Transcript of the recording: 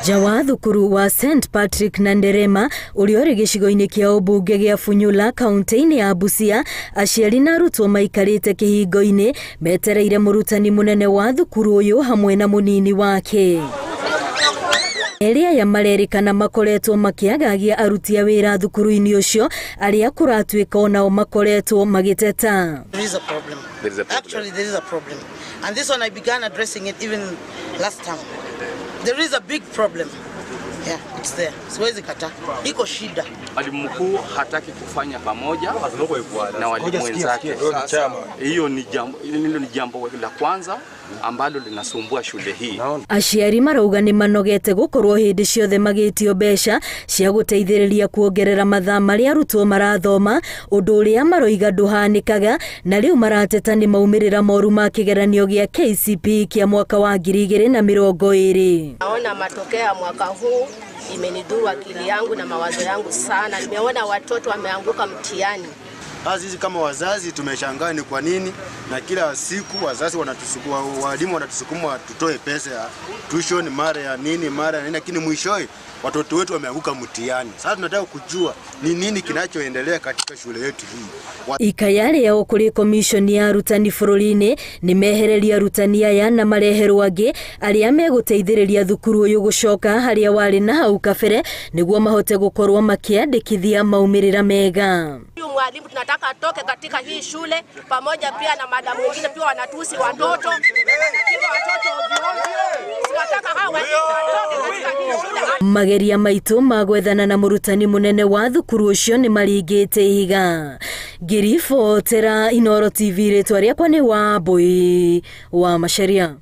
Nja wa thukuru wa St Patrick na Nderema ũrĩa ũrĩ gĩcigo-inĩ kĩa ũmbunge gĩa Funyula kaunti-inĩ ya Busia, aciari na arutwo maikarĩte kĩhingo-inĩ metereire mũrutani mũnene wa thukuru ũyũ hamwe na mũnini wake. Erĩ aya marerĩkana makoretwo makĩagagia aruti a wĩra thukuru-inĩ ũcio arĩa kũratuĩka onao makoretwo magĩteta. There is a problem. There is a problem. Actually, there is a problem. And this one I began addressing it even last time. There is a big problem. Yeah, it's there. Siwezi kata. Iko shida. Mwalimu mkuu hataki kufanya pamoja na walimu wenzake. Hiyo ni jambo, hilo ni jambo la kwanza ambalo linasumbua shule hii. Aciari marauga nĩ manogete gũkorwo hĩndĩ ciothe magĩtio mbeca cia gũteithĩrĩria kuongerera mathaa marĩa arutwo marathoma, ũndũ ũrĩa maroiga ndũhanĩkaga, na rĩu marateta nĩ maumĩrĩra moru ma kĩgeranio gĩa KCPE kĩa mwaka wa 2020. Naona matokeo ya mwaka huu imenidhuru akili yangu na mawazo yangu sana. Nimeona watoto wameanguka mtihani. Sasa sisi kama wazazi tumeshangaa ni kwa nini, na kila siku wazazi wanatusukuma, walimu wanatusukuma tutoe pesa ya tuition, mara ya nini, mara ya nini, lakini mwishowe watoto wetu wameanguka mtihani. Sasa tunataka kujua ni nini kinachoendelea katika shule yetu hii. Ikaya rĩao kũrĩ commission ya arutani bũrũri-inĩ nĩ mehereria arutani aya na mareherwo angĩ arĩa megũteithĩrĩria thukuru ũyũ gũcoka harĩa warĩ na hau kabere nĩguo mahote gũkorwo makĩandĩkithia maumĩrĩra mega. Huyu mwalimu tunataka atoke katika hii shule, pamoja pia na madamu wengine pia wanatusi watoto, wanapiga watoto ovyo ovyo. Tunataka hawa watoke katika hii shule. Mageria maitũ ma gwethana na mũrutani mũnene wa thukuru ũcio nĩ maringĩte ihiga. Ngiribotera Inooro TV, rĩtwa rĩakwa nĩ Wambui wa Macharia.